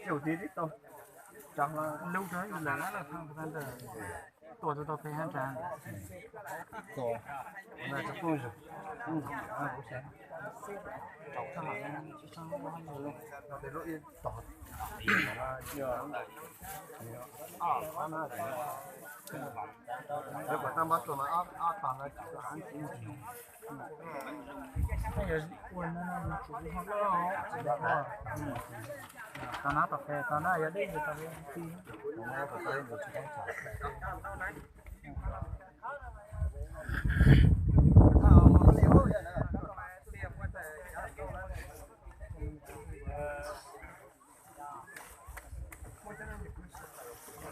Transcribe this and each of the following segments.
Tus tib tau tsa lub rau yus lawm, tuaj tau peb hab tsa. Tau nab tom qe tau nab yog deb tau ti.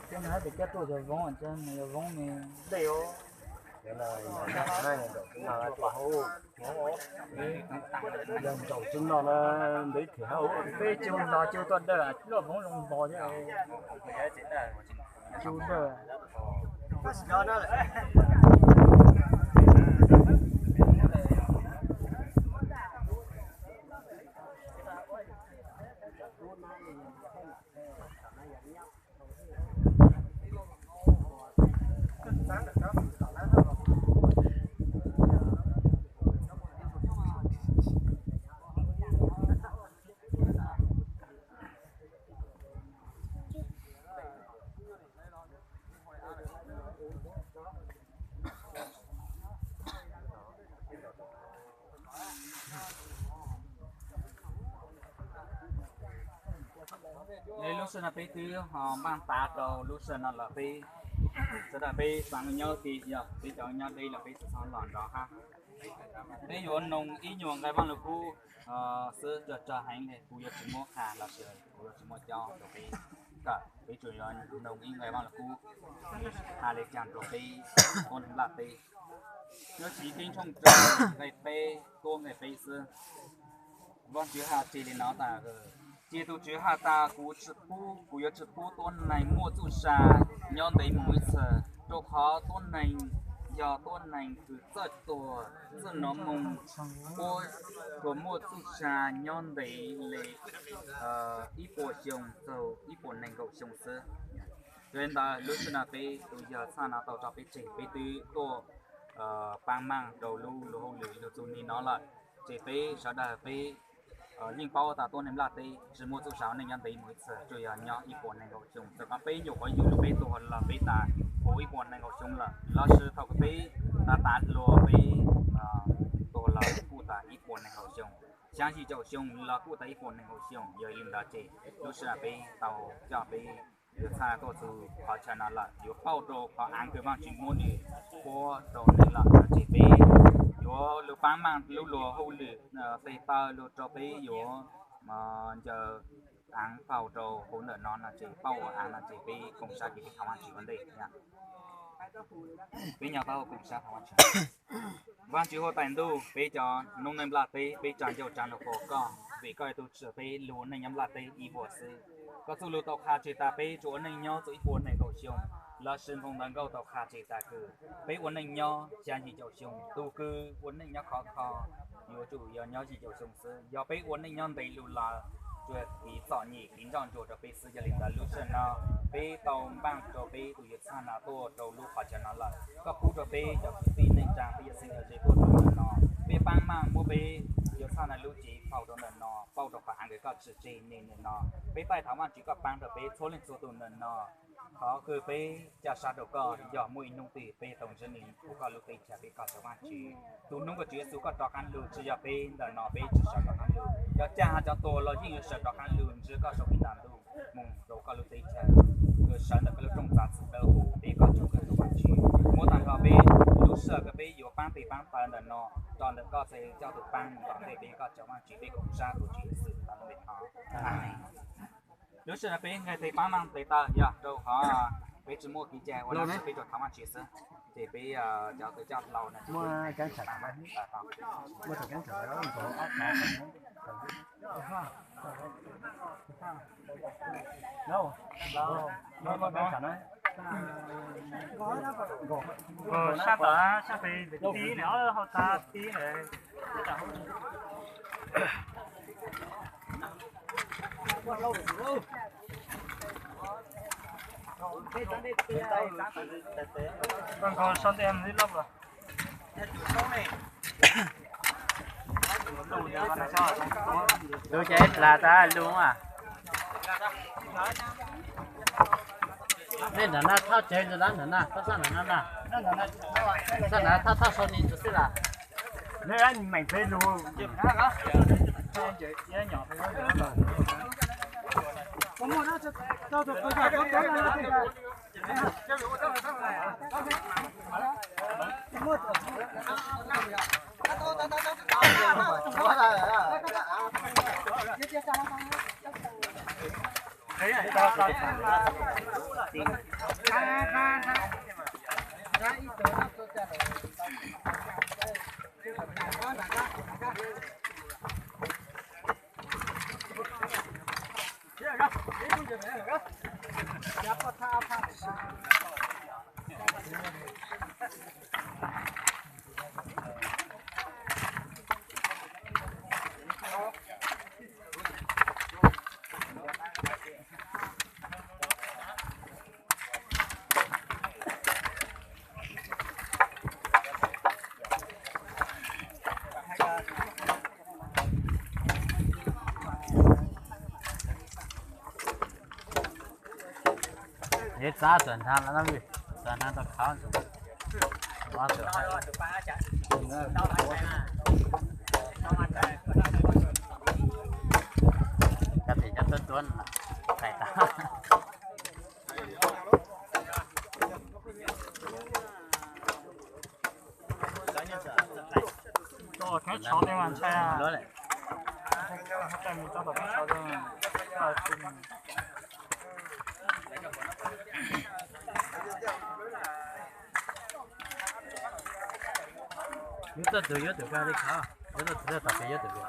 Ces nws hais tias coj tuaj yog Voob, nws yog Voob nws dej os. Yog nraum tsis no na, ntev khiav hauv peb cug los cug tuaj dawj, luaj Voob zoo npog thiab. Cug dawj. Lub sij no peb twb ho npaj tas rau lub sij no los peb sawv daws peb xav nyob ti, yog peb cov nyob deb los peb txhob los nrog hab. Peb yuav noog ib nyuag nqe Vaaj Lug Kub xwb, tsawg tsawg heev li, kuv yuav tsis muab qha los sis kuv yuav tsis muab cob rau peb kawm, peb tsuas yuav noog ib nqe Vaaj Lug Kub, nws has le caag rau peb, tuab neeg nplaj teb. Nyob tsiv teb ntshooj tsawg nqe peb, tuab nqe peb xwb. Vaajtswv has tseg li no tas, ces tus Tswv has tas, kuv tsi pub, kuv yuav tsi pub tuab neeg muaj txuj sa nyob ntev mus ib txhis, rau qhov tuab neeg yog tuab neeg kws txawj tuag txawj nov moo, puab tsuas muaj txuj sa nyob ntev li ib puas xyoo txug ib puas nees nkaum xyoo xwb. Yog li ntawd lub sij hawm no peb tus yawg txhaj no tau tso peb tseg, peb twb tuaj paab maaj rau lub luag hauj lwm lug txug le no lawm, ces peb sawv daws peb yeej paub tas tuab neeg nplaj teb tsi muaj txuj sa ua neej nyob ntev moog ib txhis, tsuas yog nyob ib puas nees nkaum xyoo. Txawm koj peb nyuam qhuav yug lug peb tuag los peb tas puv ib puas nees nkaum xyoo lawm, los sis thaum kws peb tas tas hluas peb tuag los kuj tas ib puas nees nkaum xyoo, xyaa yim caum xyoo los kuj tas ib puas nees nkaum xyoo. Yog li ntawd ces lub sij hawm peb tau coj peb yawg txhaj tuaj txug qhov chaw no lawm, yuav pauj rau qhov aav kws Vaajtswv muab nwg puab rau nwg lawm no ces peb yuav lug paab maaj lub luag hauj lwm tes taw lug rau peb yuav ncaws aav pauj rau huv ntawm no no ces pauj ua aav no ces peb koom sab ces peb thov Vaajtswv ua ntej. Peb nyob tau koom sab thov Vaajtswv. Vaajtswv huab tais ntuj, peb cov noob neej nplaj teb peb tsa ncauj tsa nrug koj, vim koj yog tug tsim peb lug ua neej nyob nplaj teb ib vuag xwb. Koj txuj lug tau qha tseg tas peb tsuas ua neej nyob txug ib puas nees nkaum xyoo, los sis nphoo ntawv nkauj tau qha tseg tas kws peb ua neej nyob xyaa yim caum xyoo, tug kws ua neej nyob khov kho yuav tsum yog nyob yim caum xyoo xwb. Yog peb ua neej nyob ntev lug lawm, tsuas piv txom nyem piv ntsoj ntsuag rau peb xwb. Yog li ntawd lub sij hawm no peb tau npaaj rau peb tus yawg txhaj no tuaj rau lub qhov chaw no lawm, koj pub rau peb cov kwv tij neej tsaa peb yuav xeeb yuav ze tuaj rau ntawm no, peb paab maaj muab peb yawg txhaj no lub cev phau rau ntawm no, pauj rau qhov aav kws koj tsim tseg nwg ntawm no. Peb taij thov Vaajtswv koj paab rau peb txhua leej txhua tug ntawm no. Qhov kws peb ca sab rau koj yog muaj ib nub twg peb tau ntsib nwg huv koj lub teb chaws peb koj cov Vaajtswv. Tug nub kws Tswv Yexus koj rov qaab lug tsi yog peb ntawm no peb tsi sawv rov qaab lug, yog ca has cov tuag los yeej yuav sawv rov qaab lug ntsib koj sau peb tas ntuj moog rau koj lub teb chaws, kws sawv ntawm koj lub rooj txav txim dawb huv peb koj tsoom kws tau Vaajtswv. Muab taag nrho peb lub sij hawm kws peb yuav paab tes paab taw ntawm no rau ntawm koj txhaj coj tug paab moog tom ntej peb koj cov Vaajtswv peb koom sab tus Tswv Yexus tas ntuj le thov. Lub sij hawm no peb nqeg tes paab maaj tes taw yog rau qhov peb tsi muaj kev cai ua lub sij hawm peb tsuas thov Vaajtswv xwb, ces peb cov kws coj hlau no sab tom sab pem tib ne, ob hauv txag tib ne. Nkaus sau ntej ib loj los. Lub ces plas tas lub a. Nej ntawm na thauj tseg ntawm na, thauj sab ntawm na na. Sab ntawm thauj thauj sau ni tus xwb las. Txav txawm nthav lawm, txav nthav tau khawv. Cov tim cov tuab tuab qais tas. Yuav txawj tus yuav tus kag li khav, yuav txawj tus tom pem yuav tus kag.